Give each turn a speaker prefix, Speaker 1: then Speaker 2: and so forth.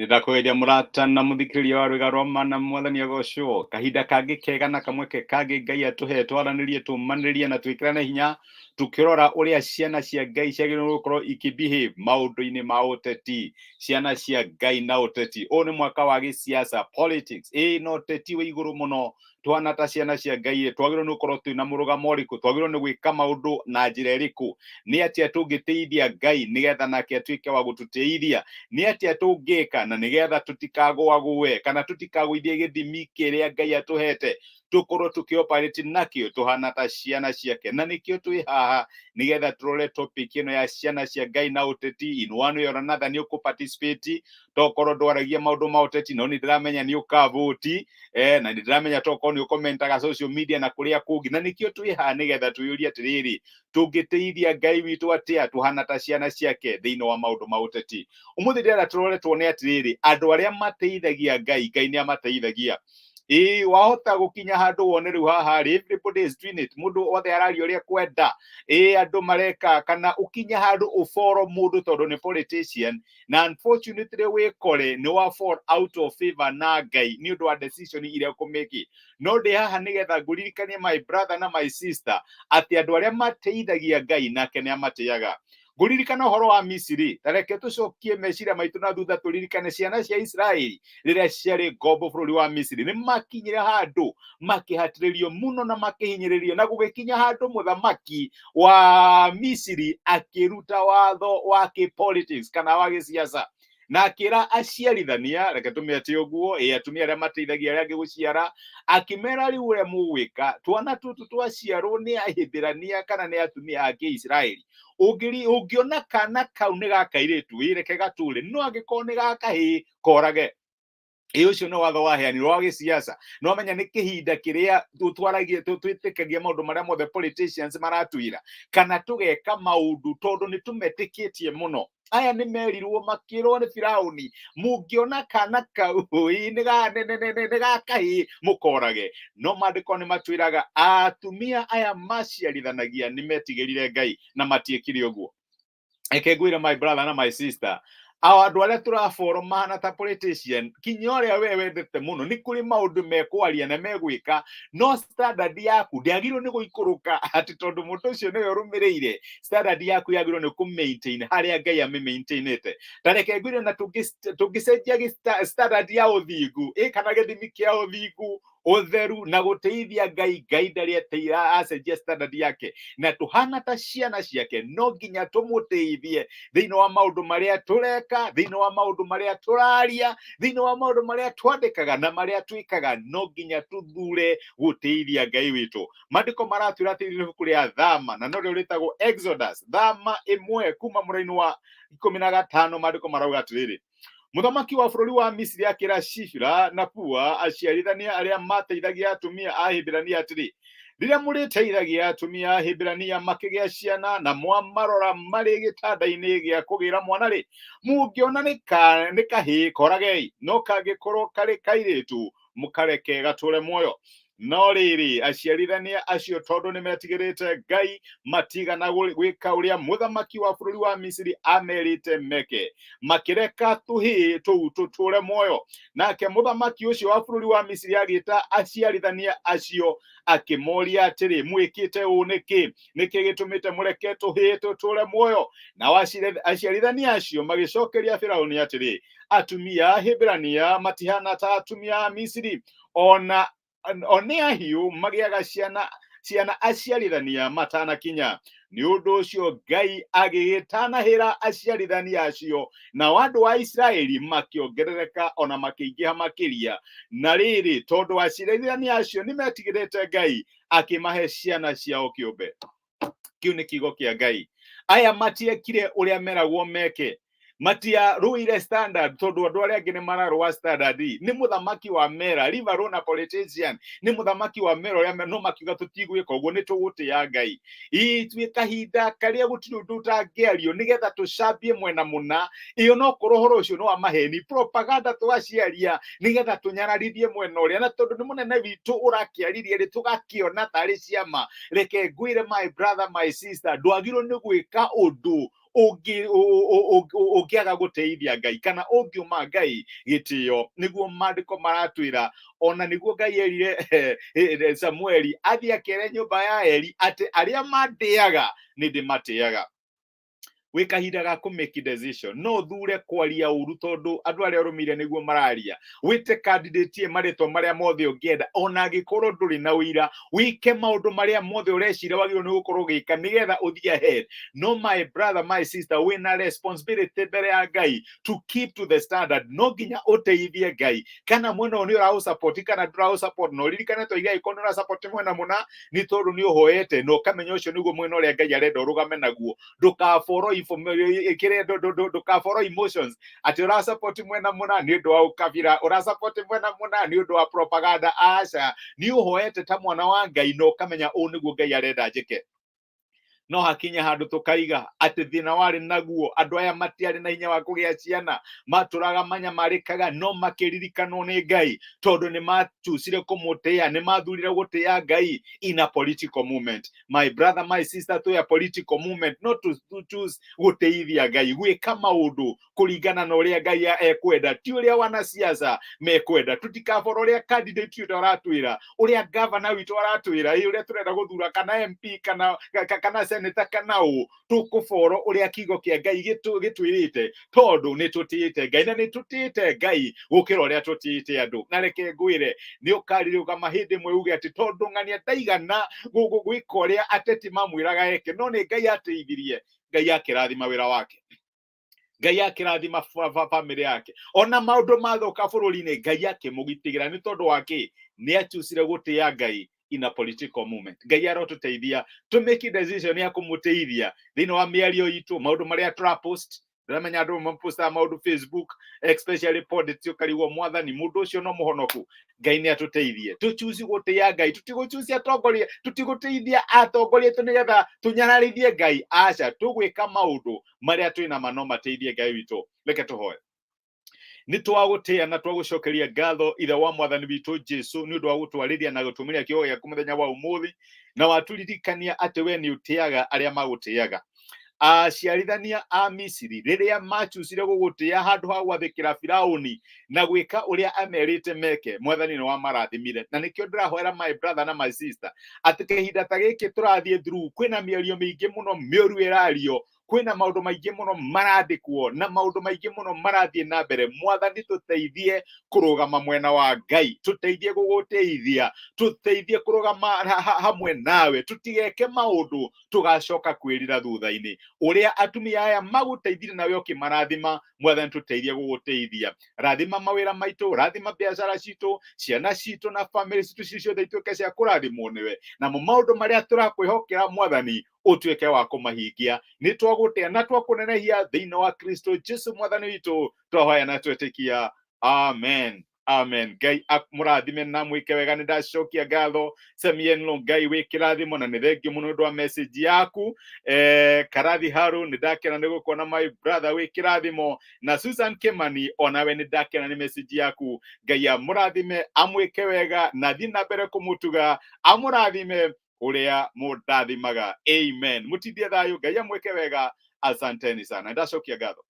Speaker 1: Nĩndakũgeithia mũrata na mũthikĩrĩria wa rwĩga rwa mana, mwathani agocwo. Kahinda kangĩ kega na kamweke kangĩ Ngai atũhe twaranĩrie, tũmanĩrĩrie na twĩkĩrane hinya tukĩrora ũrĩa ciana cia Ngai ciagĩrĩirwo gũkorwo ikĩbehave maũndũ-inĩ ma ũteti. Ciana cia Ngai na ũteti, ũyũ nĩ mwaka wa gĩsiasa, politics, ĩĩ na ũteti wĩ igũrũ mũno. Twana ta ciana cia Ngai twagĩrĩirwo nĩ gũkorwo twĩna mũrũgamo ũrĩkũ? Twagĩrĩirwo nĩ gwĩka maũndũ na njĩra ĩrĩkũ? Nĩ atĩa tũngĩtĩithia Ngai nĩgetha nake atuĩke wa gũtũtĩithia? Nĩ atĩa tũngĩka na nĩgetha tũtikagũagũe kana tũtikagũithie gĩthimi kĩrĩa Ngai atũhete, tũkorwo tũkĩoperate nakĩo tũhana ta ciana ciake? Na nĩkĩo twĩ haha nĩgetha tũrore topic ĩno ya ciana cia Ngai na ũteti. In one way or another nĩ ũkũ participate. Tokorwo ndwaragia maũndũ ma ũteti, no nĩ ndĩramenya nĩ ũkavũti, na nĩ ndĩramenya tokorwo nĩ ũkomentaga social media na kũrĩa kũngĩ. Na nĩkĩo twĩ haha nĩgetha twĩyũrie atĩrĩrĩ, tũngĩtĩithia Ngai witũ atĩa tũhana ta ciana ciake thĩinĩ wa maũndũ ma ũteti? Ũmũthĩ ndĩrenda tũrore tuone atĩrĩrĩ, andũ arĩa mateithagia Ngai, Ngai nĩ amateithagia. Ĩĩ, wahota gũkinya handũ wone rĩu haha rĩ, everybody is doing it, mũndũ othe araria ũrĩa kwenda, ĩĩ, andũ mareka, kana ũkinye handũ ũboro mũndũ tondũ nĩ politician, na unfortunately wĩkore nĩ wa fall out of favor na Ngai nĩ ũndũ wa decision iria ũkũmĩki. No ndĩ haha nĩgetha ngũririkanie, my brother na my sister, atĩ andũ arĩa mateithagia Ngai, nake nĩ amatĩaga. Ngũririkana ũhoro wa Misiri. Ta reke tũcokie meciria maitũ na thutha, tũririkane ciana cia Isiraeli rĩrĩa ciarĩ ngombo bũrũri wa Misiri. Nĩ makinyire handũ makĩhatĩrĩrio mũno na makĩhinyĩrĩrio, na gũgĩkinya handũ mũthamaki wa Misiri akĩruta watho wa kĩ-politics kana wa gĩsiasa, na akĩra aciarithania, reke tũmete ũguo, ĩ, atumia arĩa mateithagia arĩa angĩ gũciara, akĩmera, "Rĩu ũrĩa mũgwĩka, twana tũtũ twaciarwo nĩ Ahĩbĩrania kana nĩ atumia a Kĩisiraeli, ũngĩona kana kau nĩ ga kairĩtu, ĩ, reke gatũre, no angĩkorwo nĩ ga kahĩĩ, korage." Ĩ, ũcio nĩ watho waheanirwo wa gĩsiasa. No amenya nĩ kĩhinda kĩrĩa twaragia, twĩtĩkagia maũndũ marĩa mothe politicians maratwĩra, kana tũgeka maũndũ tondũ nĩ tũmetĩkĩtie mũno. Aya nĩ merirwo, makĩrwo nĩ Firauni, "Mũngĩona kana kau ĩ, nĩ ga kahĩĩ, mũkorage." No maandĩko nĩ matwĩraga atumia aya maciarithanagia nĩ metigĩrire Ngai na matiĩkire ũguo. Reke ngwĩre, my brother na my sister, ao andũ arĩa tũraboro mahana ta politician, kinya ũrĩa we wendete mũno, nĩ kũrĩ maũndũ mekwaria na megwĩka, no standard yaku ndĩagĩrĩirwo nĩ gũikũrũka atĩ tondũ mũndũ ũcio nĩwe ũrũmĩrĩire. Standard yaku yagĩrĩirwo nĩ kũ-maintain harĩa Ngai amĩ-maintainĩte. Ta reke ngwĩre, na tũngĩcenjia standard ya ũthingu, ĩ, kana gĩthimi kĩa ũthingu, ũtheru na gũteithia Ngai, Ngai ndarĩ ateira acenjia standard yake. Na tũhana ta ciana ciake, no nginya tũmũteithie thĩinĩ wa maũndũ marĩa tũreka, thĩinĩ wa maũndũ marĩa tũraria, thĩinĩ wa maũndũ marĩa twandĩkaga na marĩa twĩkaga. No nginya tũthure gũteithia Ngai witũ. Maandĩko maratwĩra atĩ ibuku rĩa Thama, na norĩo rĩtagwo Exodus, Thama 1 kuma mũraini wa 15, maandĩko marauga atĩrĩrĩ, mũthamaki wa bũrũri wa Misiri akĩra Shifira na Pua, aciarithania arĩa mateithagia atumia a Hibirania, atĩrĩ, "Rĩrĩa mũrĩteithagia atumia a Hibirania makĩgĩa ciana na mwamarora marĩ gĩtanda-inĩ gĩa kũgĩra mwana-rĩ, mũngĩona nĩ kahĩĩ, koragei, no kangĩkorwo karĩ kairĩtu, mũkareke gatũre muoyo." No rĩrĩ, aciarithania acio, tondũ nĩ metigĩrĩte Ngai, matigana gwĩka ũrĩa mũthamaki wa bũrũri wa Misiri amerĩte meke, makĩreka tũhĩĩ tũu tũtũre muoyo. Nake mũthamaki ũcio wa bũrũri wa Misiri agĩta aciarithania acio, akĩmoria atĩrĩ, "Mwĩkĩte ũũ nĩkĩ? Nĩkĩ gĩtũmĩte mũreke tũhĩĩ tũtũre muoyo?" Nao aciarithania acio magĩcokeria Firaũni atĩrĩ, "Atumia a Hibirania matihana ta atumia a Misiri, ona o nĩ ahiũ magĩaga ciana aciarithania matanakinya." Nĩ ũndũ ũcio Ngai agĩgĩtanahĩra aciarithania acio, nao andũ a Isiraeli makĩongerereka ona makĩingĩha makĩria. Na rĩrĩ, tondũ aciarithania acio nĩ metigĩrĩte Ngai, akĩmahe ciana ciao kĩũmbe. Kĩu nĩ kiugo kĩa Ngai. Aya matiekire ũrĩa meragwo meke, matiarũire standard tondũ andũ arĩa angĩ nĩ mararũa standard. Nĩ mũthamaki wa mera river na politician, nĩ mũthamaki wa mera ũrĩa no makiuga, "Tũtigwĩka ũguo, nĩ tũgũtĩa Ngai." Ithuĩ kahinda karĩa gũtirĩ ũndũ ũtangĩario nĩgetha tũcambie mwena mũna, ĩyo no korwo ũhoro ũcio nĩ wa maheni, propaganda tũgaciaria nĩgetha tũnyararithie mwena ũrĩa, na tondũ nĩ mũnene witũ ũrakĩaririe rĩ, tũgakĩona tarĩ ciama. Reke ngwĩre, my brother, my sister, ndwagĩrĩirwo nĩ gwĩka ũndũ. Ũngĩaga gũtĩithia Ngai kana ũngiuma Ngai gĩtĩo, nĩguo maandĩko maratwĩra. Ona nĩguo Ngai erire Samueli athiĩ akere nyũmba ya Eli atĩ arĩa mandĩaga nĩ ndĩmatĩaga. Wĩ kahinda ga kũ make decision. No ũthure kwaria ũru tondũ andũ arĩa ũrũmĩire nĩguo mararia, wĩte candidate marĩtwa marĩa mothe ũngĩenda, ona angĩkorwo ndũrĩ na ũira, wĩke maũndũ marĩa mothe ũreciria wagĩrĩirwo nĩ gũkorwo ũgĩka nĩgetha ũthiĩ ahead. No my brother, my sister, wĩna responsibility mbere ya Ngai to keep to the standard. No nginya ũteithie Ngai kana mwena ũyũ nĩ ũraũsupport kana ndũraũsupport. No ririkane twoiga angĩkorwo nĩ ũrasupport mwena mũna, nĩ tondũ nĩ ũhoete na ũkamenya ũcio nĩguo mwena ũrĩa Ngai arenda ũrũgame naguo. Ndũkafollow kĩrĩa, ndũkafollow emotions atĩ ũrasupport mwena mũna nĩ ũndũ wa ũkabira, ũrasupport mwena mũna nĩ ũndũ wa propaganda. Aca, nĩ ũhoete ta mwana wa Ngai na ũkamenya ũũ nĩguo Ngai arenda njĩke. No hakinye handũ tũkaiga atĩ thĩna warĩ naguo, andũ aya matiarĩ na hinya wa kũgĩa ciana, matũraga manyamarĩkaga, no makĩririkanwo nĩ Ngai tondũ nĩ machucire kũmũtĩa, nĩ mathurire gũtĩa Ngai in a political movement. My brother, my sister, to a political movement, not to choose gũtĩithia Ngai, gwĩka maũndũ kũringana na ũrĩa Ngai ekwenda, ti ũrĩa wanasiasa mekwenda. Tũtikabora ũrĩa candidate witũ aratwĩra, ũrĩa governor witũ aratwĩra, ĩ ũrĩa tũrenda gũthura, kana MP kana senator kana ũ. Tũkũboro ũrĩa kiugo kĩa Ngai gĩtwĩrĩte, tondũ nĩ tũtĩĩte Ngai, na nĩ tũtĩĩte Ngai gũkĩra ũrĩa tũtĩĩte andũ. Na reke ngwĩre, nĩ ũkarirũgama hĩndĩ ĩmwe uge atĩ tondũ ng'ania ndaigana gwĩka ũrĩa ateti mamwĩraga eke, no nĩ Ngai ateithirie, Ngai akĩrathima wĩra wake, Ngai akĩrathima bamĩrĩ yake. Ona maũndũ mathũka bũrũri-inĩ, Ngai akĩmũgitĩra. Nĩ tondũ wa kĩ? Nĩ achucire gũtĩa Ngai in a political movement. Ngai arotũteithia to make decision ya kũmũteithia thĩinĩ wa mĩario itũ, maũndũ marĩa tũrapost. Ndĩramenya andũ mapostaga maũndũ Facebook, especially politics, ũkarigwo, Mwathani, mũndũ ũcio no mũhonoku? Ngai nĩ atũteithie tũchuci gũtĩa Ngai. Tũtigũchuci atongoria, tũtigũteithia atongoria tũ nĩgetha tũnyararithie Ngai. Aca, tũgwĩka maũndũ marĩa twĩna ma no mateithie Ngai witũ. Reke tũhoe. Nĩ twagũtĩa na twagũcokeria ngatho, Ithe wa Mwathani witũ Jesu, nĩ ũndũ wa gũtwarĩria na gũtũmĩria kiugo gĩaku mũthenya wa ũmũthĩ, na watũririkania atĩ we nĩ ũtĩaga arĩa magũtĩaga. Aciarithania a Misiri rĩrĩa machucire gũgũtĩa handũ ha gwathĩkĩra Firauni na gwĩka ũrĩa amerite meke, Mwathani nĩ wamarathimire. Na nĩkĩo ndĩrahoera my brother na my sister atĩ kahinda ta gĩkĩ tũrathiĩ through, kwĩna mĩario mĩingĩ mũno mĩũru ĩrario, kwĩna maũndũ maingĩ mũno marandĩkwo na maũndũ maingĩ mũno marathiĩ na mbere. Mwathani, tũteithie kũrũgama mwena wa Ngai, tũteithie gũgũteithia, tũteithie kũrũgama hamwe nawe, tũtigeke maũndũ tũgacoka kwĩrira thutha-inĩ. Ũrĩa atumia aya magũteithire nawe ũkĩmarathima, Mwathani, tũteithie gũgũteithia. Rathima mawĩra maitũ, rathima biacara citũ, ciana citũ na famĩlĩ citũ ciothe ituĩke cia kũrathimwo nĩwe. Namo maũndũ marĩa tũrakwĩhokera, Mwathani, ũtuĩke wa kũmahingia. Nĩ twagũtĩa na twakũnenehia thĩinĩ wa Kristo Jesu Mwathani witũ twahoya na twetĩkia. Amen, amen. Ngai amũrathime na mwĩke wega. Nĩ ndacokia ngatho, Semienlo. Ngai wĩ kĩrathimo na nĩ thengio mũno ũndũ wa message yaku. Karathi Haru, nĩ ndakena nĩ gũkuona, my brother, wĩ kĩrathimo. Na Susan Kimani, onawe nĩ ndakena nĩ message yaku. Ngai amũrathime, amwĩke wega na thiĩ na mbere kũmũtuga, amũrathime ũrĩa mũndathimaga. Amen. Mũtindie thayũ, Ngai amwĩke wega. Asanteni sana, ndacokia ngatho.